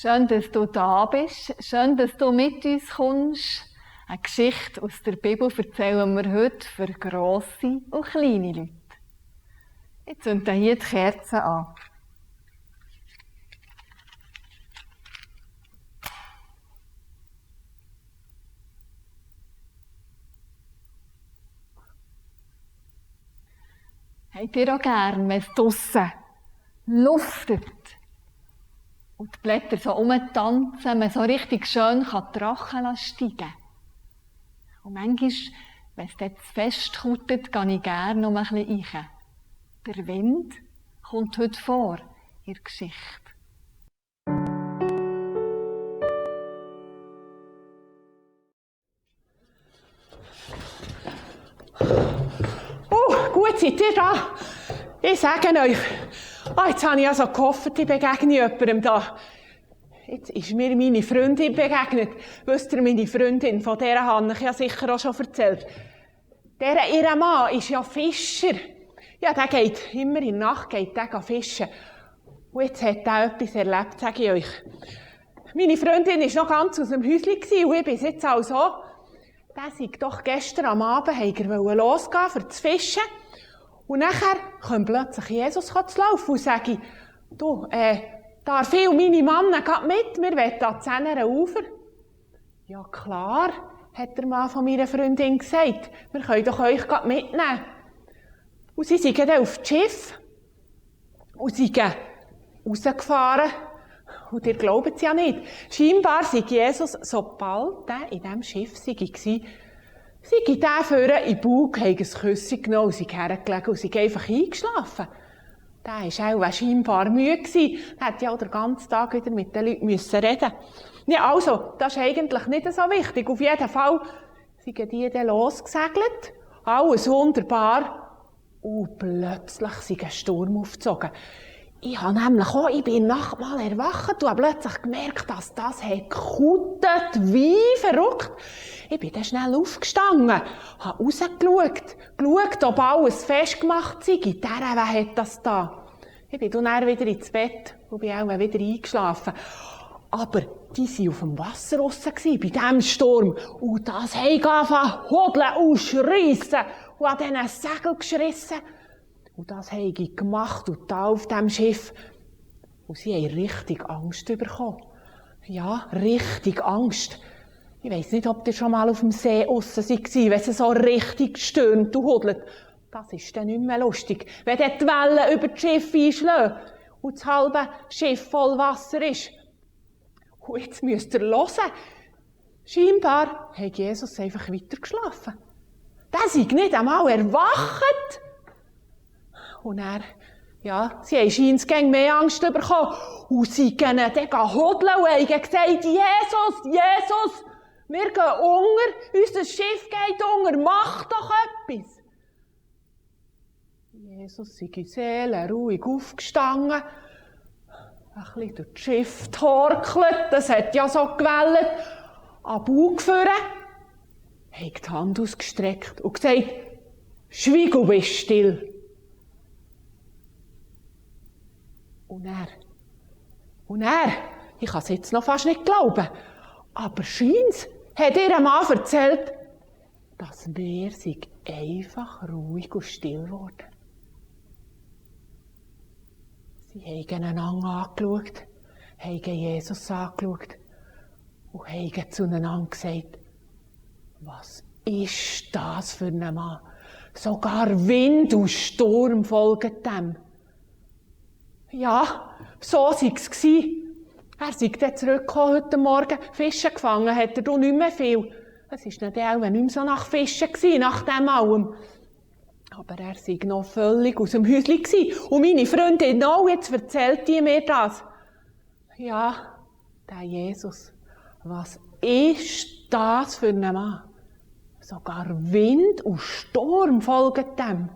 Schön, dass du da bist. Schön, dass du mit uns kommst. Eine Geschichte aus der Bibel erzählen wir heute für grosse und kleine Leute. Jetzt zünden hier die Kerzen an. Habt ihr auch gern, wenn es draussen luftet und die Blätter so rumtanzen, man so richtig schön die Rachen steigen kann? Und manchmal, wenn es dort zu fest kutet, gehe ich gerne noch ein bisschen rein. Der Wind kommt heute vor in der Geschichte. Gut, seid ihr da? Ich sage euch, jetzt habe ich also gehofft, ich begegne jemandem da. Jetzt ist mir meine Freundin begegnet. Wisst ihr, meine Freundin, von der habe ich ja sicher auch schon erzählt. Ihr Mann ist ja Fischer. Ja, der geht immer in der Nacht fischen. Und jetzt hat er etwas erlebt, sage ich euch. Meine Freundin war noch ganz aus dem Häuschen und ich bin jetzt auch so. Der sei doch gestern am Abend losgehen, um zu fischen. Und nachher kommt plötzlich Jesus zu laufen und sagt, du, darf ich und meine Männer mit? Wir wollen an 10 Ufer. Ja klar, hat der Mann von meiner Freundin gesagt. Wir können doch euch mitnehmen. Und sie sind dann auf das Schiff und sind rausgefahren. Und ihr glaubt es ja nicht. Scheinbar sei Jesus, sobald er in diesem Schiff war, sei der vorne in den Bauch, hat ein Küsschen genommen und sei hergelegen und sei einfach eingeschlafen. Der war auch scheinbar müde gewesen. Er hätte ja auch den ganzen Tag wieder mit den Leuten reden müssen. Ja, also, das ist eigentlich nicht so wichtig. Auf jeden Fall sind die dann losgesegelt. Alles wunderbar. Und plötzlich ist ein Sturm aufgezogen. Ich bin in der Nacht mal erwacht und habe plötzlich gemerkt, dass das gekutet wie verrückt. Ich bin dann schnell aufgestanden, habe rausgeschaut, ob alles festgemacht sei. Wer hat das da? Ich bin dann wieder ins Bett und bin auch wieder eingeschlafen. Aber die waren auf dem Wasser draussen, bei diesem Sturm. Und das haben angefangen hodeln und schreissen und an diesen Segeln geschrissen. Und das habe ich gemacht und da auf diesem Schiff. Und sie haben richtig Angst bekommen. Ja, richtig Angst. Ich weiss nicht, ob ihr schon mal auf dem See draussen seid, wenn es so richtig stürmt und hudelt. Das ist dann nicht mehr lustig. Wenn dann die Wellen über das Schiff einschlagen und das halbe Schiff voll Wasser ist. Und jetzt müsst ihr hören. Scheinbar hat Jesus einfach weiter geschlafen. Der sei nicht einmal erwacht. Und er, ja, sie haben scheinbar mehr Angst bekommen. Und sie gehen dann hodeln und haben gesagt, Jesus, wir gehen unter, unser Schiff geht unter, mach doch etwas. Jesus ist seelenruhig aufgestanden, ein bisschen durch das Schiff getorkelt, das hat ja so gewellt, an den Bug geführt, hat die Hand ausgestreckt und gesagt, schweig und bist still. Und er, ich kann es jetzt noch fast nicht glauben, aber scheint's hat ihr Mann erzählt, das Meer sei einfach ruhig und still geworden. Sie haben einander angeschaut, haben Jesus angeschaut und haben zueinander gesagt, was ist das für ein Mann? Sogar Wind und Sturm folgen dem. Ja, so war es. Er sei dann zurückgekommen heute Morgen, Fische gefangen hat er nicht mehr viel. Es war dann auch nicht mehr so nach Fischen gewesen, nach dem allem. Aber er sei noch völlig aus dem Häuschen gewesen. Und meine Freundin auch, jetzt erzählt die mir das. Ja, der Jesus, was ist das für ein Mann? Sogar Wind und Sturm folgen dem.